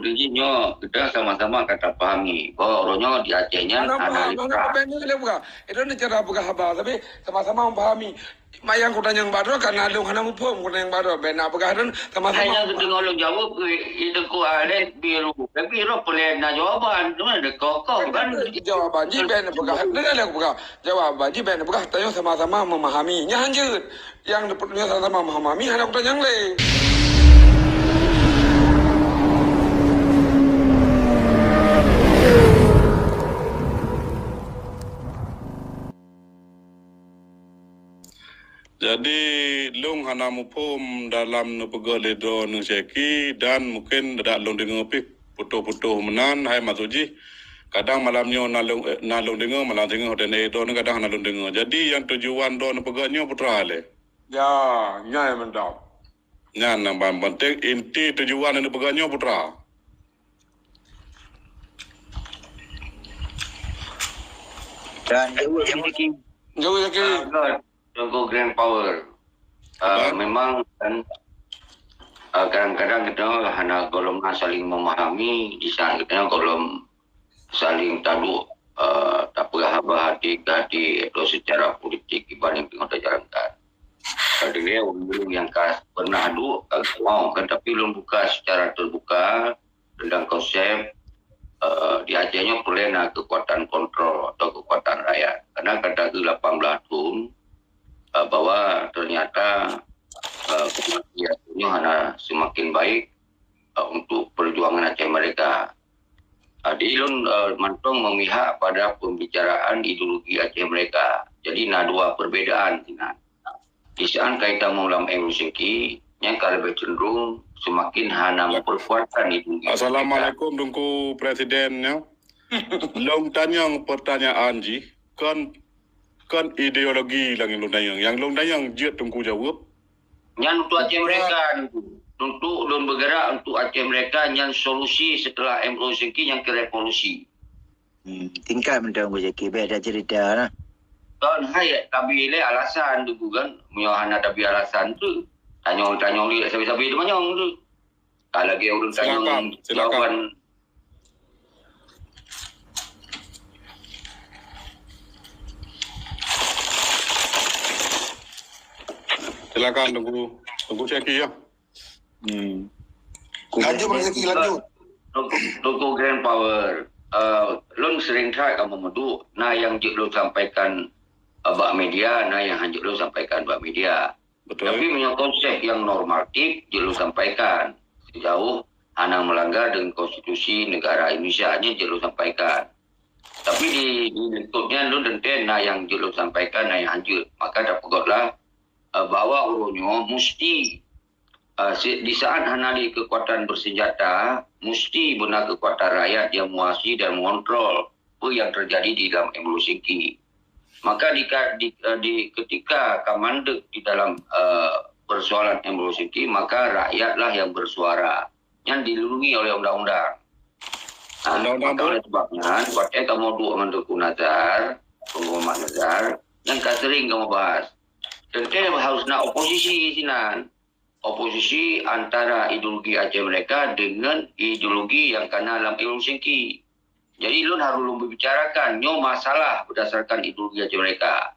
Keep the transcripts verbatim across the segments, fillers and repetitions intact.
Jadi nyoe kita sama-sama ka tapahami bahwa uroe nyoe di Aceh nyan hana lé peugah. Itu ni cara peugah haba, tapi sama-sama memahami. Mak nyang kutanyong bak droe, karena lôn hana muphom kutanyong bak droe. Bèk na peugah droe, sama-sama. Hanya keudroe lôn jaweueb, itu ku aleh biru. Tapi roh peulen na jawaban, tu mana ada kokoh kan? Jawaban jih bèk na peugah. Dengar lé aku peugah. Jawaban jih bèk na peugah, tanyoe sama-sama memahami. Nyan hanjeuet. Nyang neupeurunoe sama-sama memahami, hana kutanyong lé. Jadi, lôn hana muphom dalam neupeugah lé droeneuh Syeki dan mungkin dak lôn deungoe pih putôh-putôh meunan, hai maksud jih. Kadang malam nyoe na lôn, eh, na lôn deungoe, malam deungoe, dan eh, droeneuh kadang hana lôn deungoe. Jadi, nyang tujuan droeneuh peugah nyoe peue teuma lé? Ya, nyan mantap. Nyan nyang paling penting, inti tujuan nyang neupeugah nyoe peue teuma. Dan jaweueb Syeki. Jaweueb Syeki. Ah, good. Teungku Grand Power. Ah, memang kan, ah, kadang-kadang kita hana gohlom na saling memahami, di saat kita gohlom saling taduek, eh, tapeugah haba hati ke hati atau secara politik iban nyang teungoh tajalankan. Kadang ureueng nyang ka pernah duek ka mau kan, tapi lôn buka secara terbuka tentang konsep, eh, di Aceh nyoe peureulèe na kekuatan kontrol atau kekuatan rakyat. Karena ka teugeue lapan belas thon, eh, bahwa ternyata, eh, kondisi Aceh nyoe hana semakin baik, eh, untuk perjuangan Aceh Merdeka. Jadi lôn, eh, mantong memihak pada pembicaraan ideologi Aceh Merdeka. Jadi na dua perbedaan sinan. Di saat kaitan lam M U Syeki, nyang ka leubeh cenderung semakin hana memperkuatkan ideologi Aceh Merdeka. Assalamualaikum Teungku Presiden nyoe. Lôn tanyong pertanyaan jih, kon, kon ideologi lagèe lôn tanyong. Nyang lôn tanyong jeuet Teungku jaweueb. Nyan untuk Aceh Merdeka, untuk lôn bergerak untuk Aceh Merdeka, nyan solusi setelah M U Syeki nyang keu revolusi. Hmm, tingkat mantong Teungku Syeki, bèk taceurita nah. Kon hai tabi lé alasan tu kan, meunyoe hana tabi alasan tu, tanyong-tanyong lé sabe-sabe teumanyong tu. Ka lagèe ureueng tanyong jawaban. Silakan Teungku, Teungku Syeki ya. Hmm. Lanjut, Bang Syeki, lanjut. Teungku, Teungku Grand Power. Eh, lôn sering that kamoe meuduek, na nyang jeuet lôn sampaikan, eh, bak media, na nyang hanjeuet lôn sampaikan bak media. Betul. Tapi meunyoe konsep nyang normatif jeuet lôn sampaikan, sejauh hana melanggar dengan konstitusi negara Indonesia, nyan jeuet lôn sampaikan. Tapi di, di lingkup nyan lôn teuntèe na nyang jeuet lôn sampaikan, na nyang hanjeuet. Maka tapeugötlah, eh, bahwa uroe nyoe musti, eh, si-, di saat hana lé kekuatan bersenjata, musti beuna kekuatan rakyat nyang menguasai dan mengontrol peue nyang terjadi di dalam M U Syeki. Maka di ka-, di, eh, di ketika ka mandek di dalam, eh, persoalan M U Syeki, maka rakyatlah yang bersuara. Nyan dilindungi oleh undang-undang. Ah, undang-undang maka tu? Oleh sebab nyan, watèe kamoe duek ngon Teungku Nazar, Teungku Muhammad Nazar, nyan ka sering kamoe bahas. Teuntèe harus na oposisi sinan. Oposisi antara ideologi Aceh Merdeka dengan ideologi nyang kana lam M U Syeki. Jadi, lôn harôh lôn beubicarakan nyoe masalah berdasarkan ideologi Aceh Merdeka.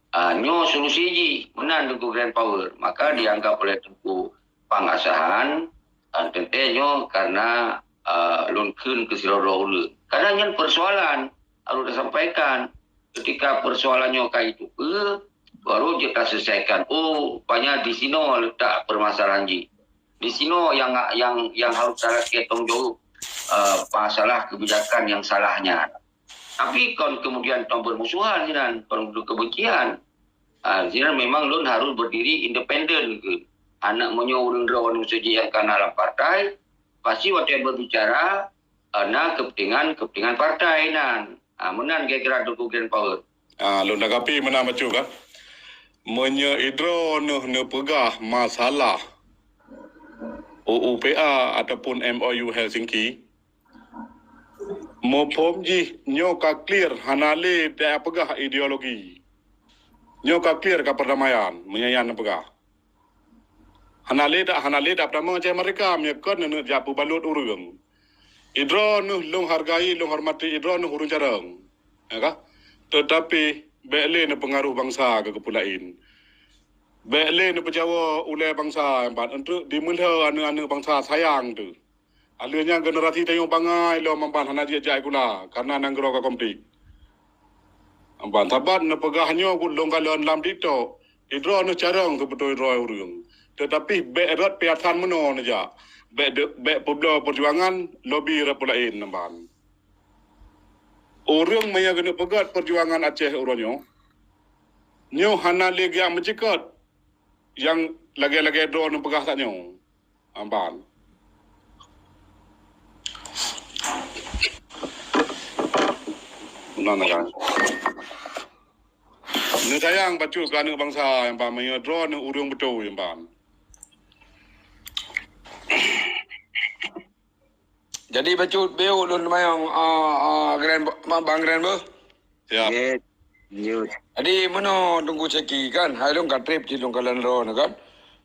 Ah, nyoe solusi jih, meunan Teungku Grand Power. Maka dianggap oleh Teungku Pang Asahan, ah, teuntèe nyoe karena, ah, lôn kheun keu sidroe-droe ureueng. Karena nyan persoalan harôh tasampaikan. Ketika persoalan nyoe ka jiteupeue, baru jeuet taselesaikan. Oh, rupanya di sinoe letak permasalahan jih. Di sinoe nyang, nyang, nyang harôh talakèe tanggung jaweueb, eh, masalah kebijakan nyang salah nyan. Tapi kon kemudian tong bermusuhan sinan, tong kebencian. Ah, sinan memang lôn harôh berdiri independen keuh. Aneuk meunyoe ureueng droeneuh saja nyang kana lam partai, pasti watèe berbicara, eh, na kepentingan-kepentingan partai nan. Ah, meunan kira-kira Teungku Grand Power. Ah, lôn tanggapi meunan bacut kan. Meunyoe droeneuh neupeugah masalah U U P A ataupun M O U Helsinki, muphom jih nyoe ka clear, hana lé tapeugah ideologi. Nyoe ka clear ka perdamaian, meunyoe nyan neupeugah. Hana lé dak, hana lé dak peutamong Aceh Merdeka meunyoe kon neuneuk jak peubalot ureuëng. Idroeneuh lôn hargai, lôn hormati idroeneuh ureuëng carông. Ya kah? Teutapi bék lé neupeungaruh bansa keu keupeue laén. Bék lé neupeujawoe ulée bansa nyan ban, eunteuk dimeulhö aneuëk-aneuëk bansa sayang teuh. Alheuh nyan generasi tanyoe bangai lom ban hana jeuet jak sikula kareuna nanggroe ka konflik. Ban sabat neupeugah nyoe buet lôn kalon lam TikTok, idroeneuh carông seubeutôi droe ureuëng. Teutapi bék rot piasan meunoe neujak. Bék de-, bék peubloe peujuangan, lobi rot peulaén nyan ban. Ureuëng meunyoe geuneuk peugét peujuangan Aceh uroe nyoe, nyoe hana lé geujak meucikot nyang lagée-lagée droeneuh peugah tanyoe. Amban. Meunan kan. Neusayang bacut keu aneuëk bansa nyang ban meunyoe droeneuh ureuëng beutôi nyang ban. Jadi bacut bék ulôn teumanyong, ah, ah, Grand, Bang Grand beuh. Ya. Nyeut. Nyeut. Jadi meunoe Teungku Syaki kan, hai lôn ka treb cit lôn kalon droeneuh kan.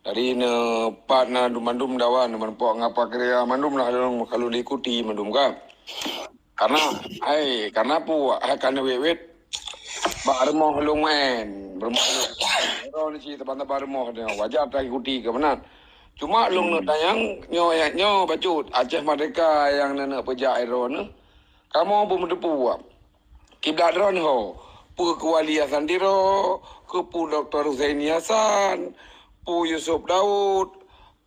Jadi neupat na mandum dawan, mandum pok ngapa keuria mandum lah lôn, ka lôn ikuti mandum kan. Karena, hai, karena pu, hai, karena wet-wet bak rumoh lôn main, rumoh lôn. Droeneuh cit teban-teban rumoh nyoe, wajar taikuti keu meunan. Cuma lôn neuk tanyong nyoe, nyoe bacut, Aceh Merdeka nyang neuneuk peujak droeneuh, kamoe beumeuteupeue kiblat droeneuh ho, peue keu Wali Hasan Tiro, keu peue Doktor Husaini Hasan, peue Yusuf Daud,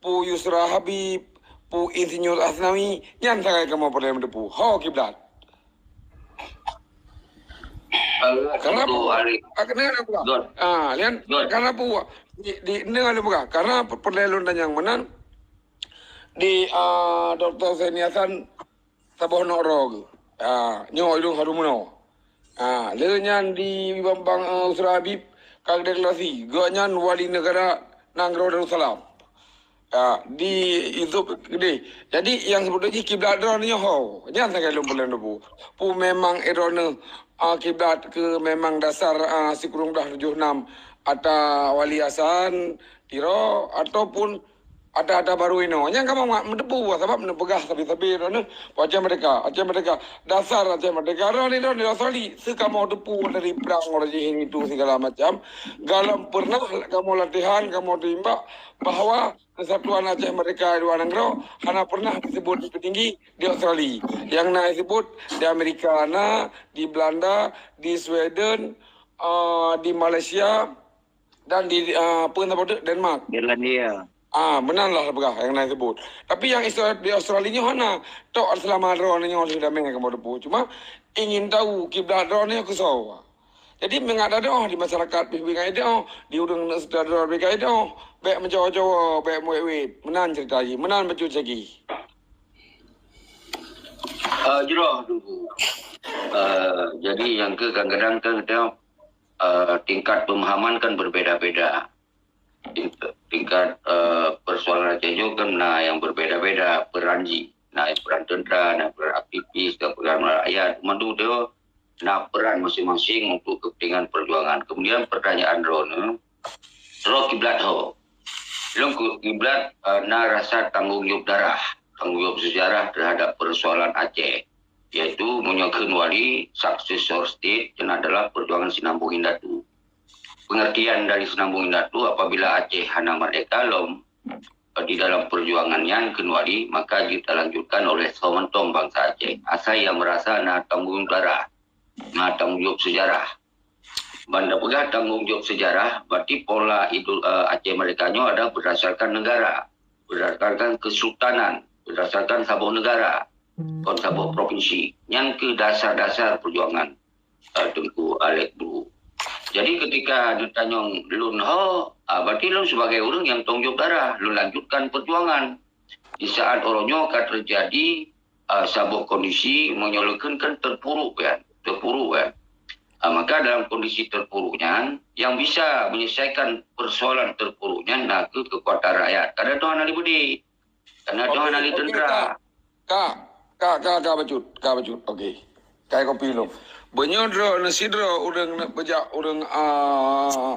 peue Yusra Habib, peue Insinyur Asnawi, nyan sagai kamoe peureulée meuteupeue. Ho kiblat. Karena peue? Ah, kena ada peue? Ah, lian, karena peue? Di, di, ni ada peue? Karena pe-, peureulée lôn tanyong meunan di, ah, Doktor Husaini Hasan saboh nok droe geuh. Ah, nyoe idong haru meunoe. Ah, le nyan di Bambang, eh, Yusra Habib ka deklarasi, gobnyan wali negara nanggroe Darussalam. Ya, di Yusuf Gede. Jadi, nyang seubeutôi jih kiblat droeneuh nyoe ho. Nyan sagai lôn peureulée meuteupeue. Peue memang droeneuh, ah, kiblat keu memang dasar, ah, sikureueng blah tujoh nam ata Wali Hasan Tiro ataupun ata-ata barô inoe. Nyang kamoe meuteupeue sabab neupeugah sabe-sabe droeneuh Aceh Merdeka, Aceh Merdeka. Dasar Aceh Merdeka droeneuh, droeneuh Australia. Seukamoe teupeue dari prang uroe jih itu segala macam. Galom pernah kamoe latihan, kamoe teuimbak bahwa Persatuan Aceh Merdeka dua nanggroe hana pernah disebut di petinggi di Australia. Yang na disebut di Amerika na, di Belanda, di Sweden, ah, di Malaysia, dan di, ah, apa nama tu, Denmark. Irlandia. Ah, meunan lah peugah yang na disebut. Tapi yang Isra-, di Australia nyoe hana. Tok selama droeneuh nyoe lheueh damé kamoe teupeue. Cuma ingin tahu kiblat droeneuh keu soe. Jadi, meungat adoe di masyarakat pih bingkai adoe, di ureuëng neuk sutradara bingkai adoe, bék meujawa-jawa, bék meuwét-wét. Meunan cerita jih, meunan bacut Syaki. Eh, jroh, Teungku. Eh, jadi, nyang keu kadang-kadang kan, eh, tingkat pemahaman kan berbeda-beda. Ting-, tingkat, eh, persoalan Aceh nyoe kan na nyang berbeda-beda peran jih. Na nyang peran tentera, na peran aktivis, na peran rakyat. Mandum tu na peran masing-masing untuk kepentingan perjuangan. Kemudian pertanyaan droeneuh, droe kiblat ho. Lôn keu-, kiblat, eh, na rasa tanggung jawab darah, tanggung jawab sejarah terhadap persoalan Aceh. Yaitu meunyoe kheun wali, successor state, dan adalah perjuangan Sinambung Indatu. Pengertian dari Sinambung Indatu, apabila Aceh hana merdeka lom, eh, di dalam perjuangan nyan kheun wali, maka jitalanjutkan oleh soe mantong bansa Aceh. Asai nyang merasa na tanggung darah, na tanggung jawab sejarah. Ban tapeugah tanggung jawab sejarah, berarti pola idul, eh, Aceh Merdeka nyoe adalah berdasarkan negara, berdasarkan kesultanan, berdasarkan saboh negara, kon saboh provinsi. Nyan keuh dasar-dasar perjuangan, eh, Teungku Alex dulu. Jadi, ketika ditanyong lôn ho, ah, berarti lôn sebagai ureuëng nyang tanggung jawab darah, lôn lanjutkan perjuangan. Di saat uroe nyoe ka terjadi, ah, saboh kondisi meunyoe lôn kheun kan terpuruk, kan, terpuruk, kan. Ah, maka dalam kondisi terpuruk nyan, yang bisa menyelesaikan persoalan terpuruk nyan na keuh kekuatan rakyat. Kadang tu hana dibeudé. Karena tu hana lé tentera. Ka, ka, ka, ka bacut, ka bacut. Okey. Kai kopi lom. Beunyoe droeneuh sidroe ureuëng neuk beujak ureuëng, ah,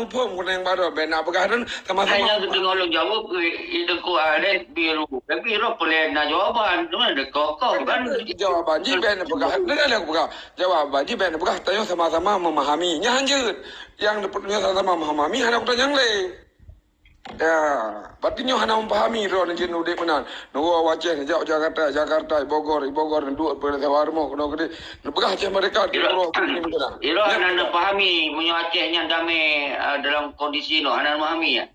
muphom keuneuk nyang baroe, bèk na peugah lôn sama-sama. Hanya keudéh lôn jaweueb keu Teungku Alex Biru. Tapi roh peulén na jawaban, cuma deuh koh-koh kan. Jawaban jih bèk na peugah. Dengar lé aku peugah. Jawaban jih bèk na peugah, tanyoe sama-sama memahami. Nyan hanjeuet. Nyang neupeurunoe sama-sama memahami, hana kutanyong lé. Ya, berarti nyoe hana memahami droe nyoe jeuet udép meunan. Neuwoe u Aceh, neujak u Jakarta, Jakarta, i Bogor, i Bogor, neuduek peurintah rumoh keunoe keudéh. Neupeugah Aceh merdeka, Iro, tiep uroe keunoe meunan. Iro hana neupahami meunyoe Aceh nyan damé, eh, dalam kondisi nyoe, hana neupahami ya.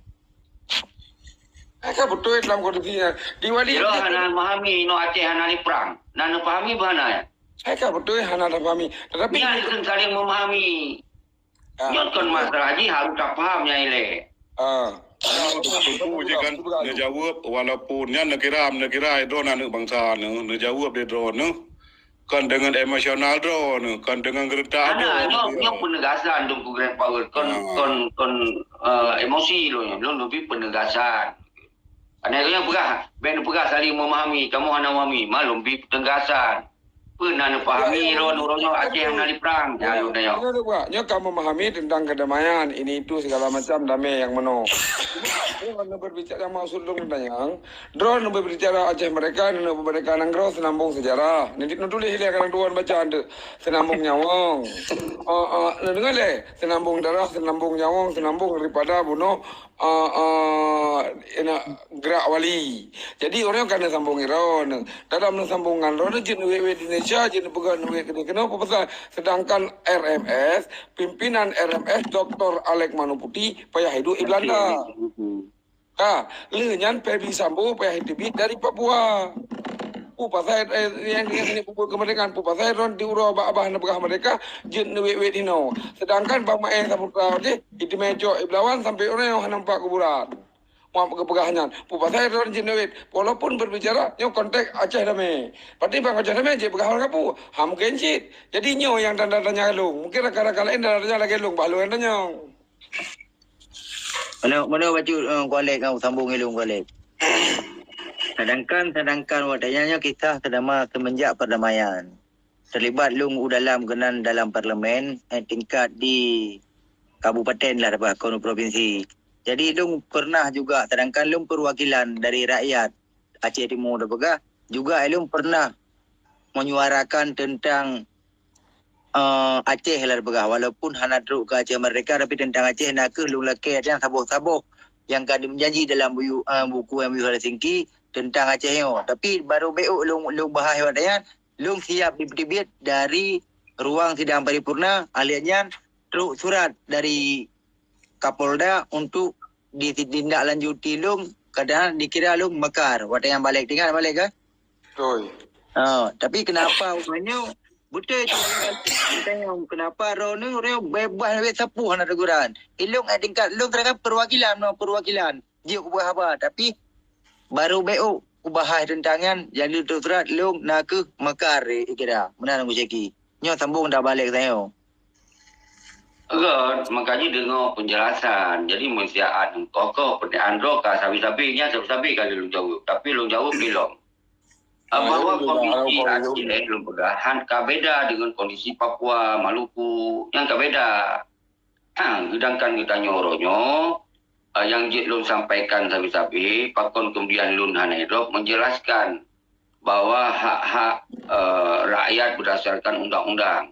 Hai ka beutôi dalam kondisi nyan. Di Wali Iro hana neupahami nyoe Aceh hana lé prang. Hana neupahami bah hana ya. Hai ka beutôi hana neupahami. Tetapi nyan keuneuk saling memahami. Ah. Nyoe kon masalah jih harôh tapaham nyan ilèe. Ah. Teungku jih kan neujaweueb, walaupun nyan neukira, neukira droeneuh aneuk bansa neuh, neujaweueb lé droeneuh. Kon deungon emosional droeneuh, kon deungon geuretak droeneuh. Nyoe, nyoe penegasan Teungku Grand Power. Kon, ah, kon, kon, eh, emosi lôn nyoe. Lôn leubeh penegasan. Karena nyoe peugah, bèk neupeugah saling memahami, kamoe hana memahami, ma lôn bri penegasan. Peue na neupahami droeneuh, uroe nyoe Aceh hana lé prang. Ya, lôn tanyong. Nyoe ka memahami tentang kedamaian, ini itu segala macam damai nyang meunoe. Cuma, droeneuh berbicara maksud lôn tanyong, droeneuh berbicara Aceh merdeka, neuneuk merdeka nanggroe, senambung sejarah. Neutuléh lé kadang tuan baca tu, senambung nyawöng. Ah, ah, neudeungoe lé, senambung darah, senambung nyawöng, senambung daripada bunoe, ah, ah, ina, gerak wali. Jadi, ureueng ka neusambong droeneuh. Dalam neusambong ngon droeneuh, jeuet neuwèt-wèt Indonesia, jeuet neupeugah neuwèt keudéh keunoe, peue pasal? Sedangkan R M S, pimpinan R M S, Doktor Alex Manuputi, payah hidup di Belanda. Ha, lheueh nyan Ferdi Sambo payah teubiet dari Papua. Peue pasai, eh, nyang, nyang, nyang peubuet keumeurdekaan, peue pasai droen di uroe bak babah neupeugah merdeka, jeuet neuwèt-wèt inoe. Sedangkan Bang Maes Saputra jih, jiteumé cok i Belawan sampai uroe nyoe hana nampak kuburan. Muat geupeugah nyan. Peue pasai droen jeuet neuwèt. Walaupun berbicara, nyoe konteks Aceh damé. Berarti Bang Aceh damé jeuet peugah hal kapeue? Ha, mungken cit. Jadi nyoe nyang tanda tanya lôn. Mungken rakan-rakan laén tanda tanya lagèe lôn, bah lôn nyang tanyong. Meunoe, meunoe bacut, eh, Kualek, eh, sambung ilôn Kualek. Sedangkan, sedangkan watèe nyan nyoe kisah seulama semenjak perdamaian. Terlibat lôn u dalam keunan dalam parlemen, eh, tingkat di kabupaten lah, bah, kon provinsi. Jadi lôn pernah juga, sedangkan lôn perwakilan dari rakyat Aceh Timur tapeugah, juga lôn pernah menyuarakan tentang, eh, Aceh lah tapeugah, walaupun hana trok keu Aceh Merdeka, tapi tentang Aceh nakeuh lôn lakèe nyang saboh-saboh nyang ka dijanji dalam buyu-, eh, buku M U Helsinki tentang Aceh nyoe. Tapi barô bèk lôn, lôn bahas watèe nyan, lôn siap dipeuteubiet dari ruang sidang paripurna, lheueh nyan trok surat dari Kapolda untuk ditindaklanjuti lôn, kadang dikira lôn meukar. Watèe nyan Balek, teuingat Balek kan? Betul. Ha, tapi kenapa uroe nyoe, beutôi tu, kenapa droeneuh, droeneuh beubaih lé sapeue hana teguran. Ilôn, eh, tingkat lôn, sedangkan perwakilan, perwakilan. Jeuet kupeugah haba, tapi barô bèk kubahas teuntang nyan, nyang lôn trok surat lôn nakeuh meukar, eh, kira. Meunan Teungku Syaki. Nyoe sambung dak Balek tanyoe. Rot, makajih deungoe penjelasan. Jadi, meunyoe siat koh-koh peurenyaan droe ka sabe-sabe, nyan sabe-sabe ka lôn jaweueb. Tapi lôn jaweueb ilôn. Ah, bahwa kondisi Aceh lôn peugah han ka beda dengan kondisi Papua, Maluku, nyang ka beda. Ha, sedangkan geutanyoe uroe nyoe, ah, nyang jeuet lôn sampaikan sabe-sabe, pakon kemudian lôn hana idrop menjelaskan bahwa hak-hak, eh, rakyat berdasarkan undang-undang.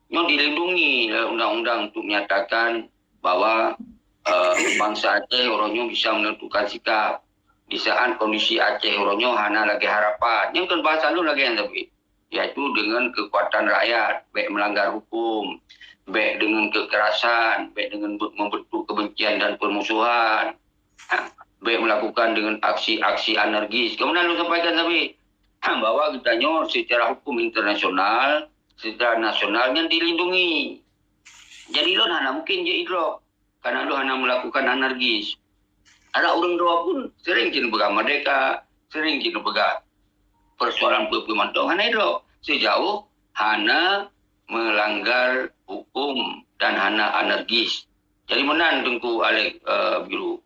Nyoe dilindungi lé undang-undang untuk menyatakan bahwa, eh, bangsa Aceh uroe nyoe bisa menentukan sikap di saat kondisi Aceh uroe nyoe hana lagée harapan. Nyan kon bahasa lôn lagée nyan tapi, yaitu dengan kekuatan rakyat, baik melanggar hukum, baik dengan kekerasan, baik dengan be-, membentuk kebencian dan permusuhan, ha, baik melakukan dengan aksi-aksi anarkis. Kemudian lôn sampaikan tapi, ha, bahwa geutanyoe secara hukum internasional, secara nasional nyan dilindungi. Jadi lôn hana mungkin jeuet idrop karena lôn hana melakukan anarkis. Ada ureuëng droe pun sering cit peugah merdeka, sering cit peugah persoalan peue-peue mantong hana idrop. Sejauh hana melanggar hukum dan hana anarkis. Jadi meunan Teungku Alex, eh, Biru.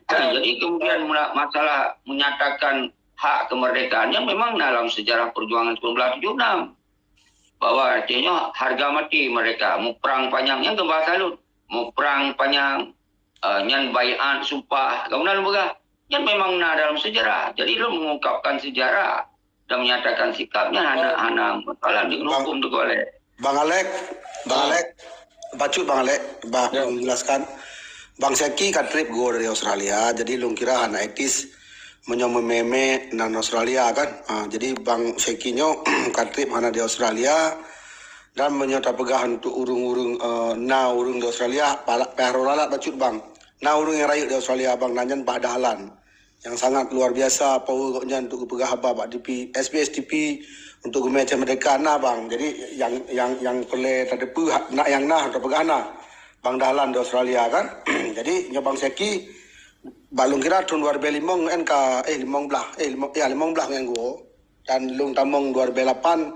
Jadi kemudian mula-, masalah menyatakan hak kemerdekaan nyan memang dalam sejarah perjuangan sembilan belas tujuh enam. Bahwa Aceh nyoe harga mati mereka, muprang panyang, nyan keu bahasa lôn. Muprang panyang, eh, nyan baiat, sumpah, kamoe na lôn peugah. Nyan memang na dalam sejarah. Jadi lôn mengungkapkan sejarah dan menyatakan sikapnya hana, hana masalah di hukum tu boleh. Bang Alex, Bang Alex, bacut Bang Alex, bah, menjelaskan. Bang Seki ka trip go dari Australia, jadi lôn kira hana etis meunyoe meumé-mé nan Australia kan. Ha, jadi Bang Seki nyoe ka trip hana di Australia, dan meunyoe tapeugah untuk ureuëng-ureuëng, eh, na ureuëng di Australia, pala-, payah rot lalat bacut Bang. Na ureuëng nyang rayeuk di Australia Bang, nan nyan Bah Dahlan. Nyang sangat luar biasa power gobnyan untuk geupeugah haba bak T V, S B S T V, untuk geumé Aceh Merdeka na Bang. Jadi nyang, nyang, nyang peureulée tateupeue ha-, na nyang na tapeugah na. Bang Dahlan di Australia kan. Jadi nyoe Bang Seki, bak lôn kira thon dua ribée limong ngon ka, eh, limong blaih, eh, limong, ya, limong blaih ngon geuh. Dan lôn tamong dua ribée lapan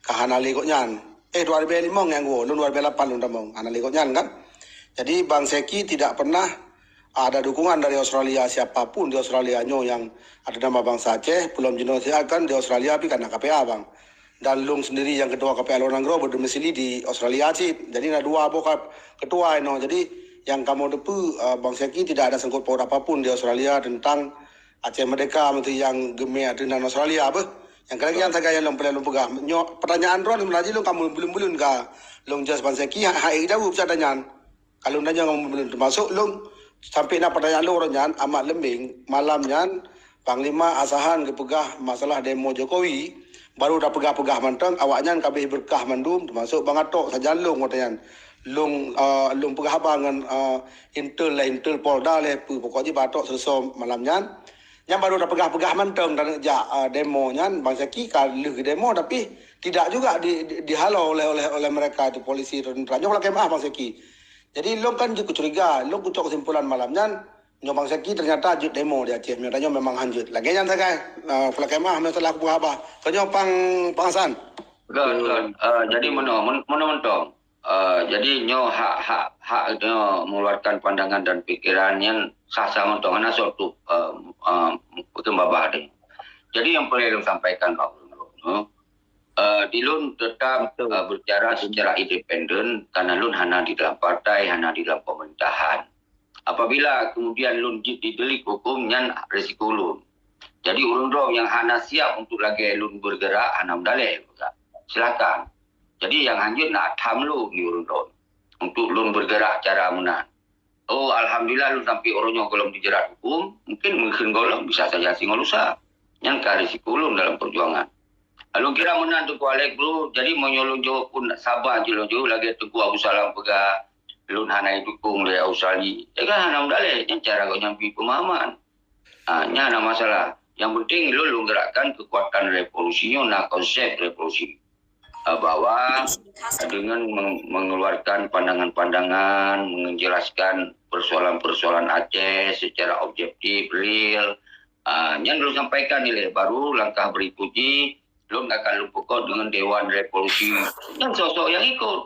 ka hana lé gobnyan. Eh, dua ribée limong ngon geuh, lôn dua ribée lapan lôn tamong, hana lé gobnyan kan. Jadi Bang Seki tidak pernah ada dukungan dari Australia, siapa pun di Australia nyoe nyang ada nama bangsa Aceh, peulom jinoe siat kan di Australia pi ka na K P A Bang. Dan lôn sendiri nyang ketua K P A luar nanggroe berdomisili di Australia cit. Jadi na dua boh ka-, ketua inoe. Jadi nyang kamoe teupeue, eh, Bang Seki tidak ada sangkut paut apa pun di Australia tentang Aceh Merdeka meuti nyang geumé ateueh nan Australia beuh. Nyang keuneuk nyan sagai nyang lôn peureulée lôn peugah. Nyoe pertanyaan droe sebenarnya lôn ka meulôn-meulôn ka lôn jas Bang Seki ha-, hai jaweueb pertanyaan. Ka lôn tanyong meulôn termasuk lôn sampai na pertanyaan lôn uroe nyan Ahmad Lembing malam nyan Panglima Asahan geupeugah masalah demo Jokowi, baru tapeugah-peugah mantong awaknyan ka abéh beureukat mandum termasuk Bang Atok sajan lôn watée nyan. Lôn, eh, lôn peugah haba ngon, eh, Intel lé Intel Polda lé peue pokok jih Bang Atok seusoe malam nyan. Nyan baru tapeugah-peugah mantong dan jak, eh, demo nyan Bang Seki ka lheueh demo tapi tidak juga di, di, dihalau oleh, oleh, oleh mereka itu polisi atau tentera. Nyoe lakée meuah Bang Seki. Jadi lôn kan jeuet keucuriga, lôn kucok kesimpulan malam nyan nyoe Bang Seki ternyata jeuet demo di Aceh. Meunyoe tanyoe memang hanjeuet. Lagée nyan sagai, eh, lakée meuah meunyoe salah kupeugah haba. Keu nyoe Pang, Pang Hasan. Betul, betul. Eh, jadi meunoe, men-, meunoe mantong. Eh, jadi nyoe hak, hak, hak nyoe mengeluarkan pandangan dan pikiran nyan sah-sah mantong, hana soe tup, eh, eh, peukeumbaba teuh. Jadi nyang peureulée lôn sampaikan bak ulôn, eh, di lôn tetap, eh, berbicara secara independen karena lôn hana di dalam partai, hana di dalam pemerintahan. Apabila kemudian lôn jeuet didelik hukum, nyan risiko lôn. Jadi ureuëng droe nyang hana siap untuk lagée lôn bergerak, hana meudaleh, silakan. Jadi nyang hanjeuet na tham lôn di ureuëng droe untuk lôn bergerak cara meunan. Oh, alhamdulillah lôn sampai uroe nyoe gohlom dijerat hukum, mungkin mungkin gohlom bisa saja singoh lusa. Nyan ka risiko lôn dalam perjuangan. Lôn kira meunan Teungku Alex, bro. Jadi meunyoe lôn jaweueb pun saban jih lôn jaweueb lagée Teungku Abu Salam peugah, lôn hana dukung lé Australia. Ya kan hana meudaleh, nyan cara gobnyan bri pemahaman. Ha, nyan hana masalah. Yang penting lôn, lôn gerakkan kekuatan revolusi nyoe na konsep revolusi. Ha, bahwa dengan meng-, mengeluarkan pandangan-pandangan, menjelaskan persoalan-persoalan Aceh secara objektif, real, ah, nyan lôn sampaikan ilée, baru langkah berikut jih, lôn akan lôn peugot dengan Dewan Revolusi. Nyan sosok yang ikut.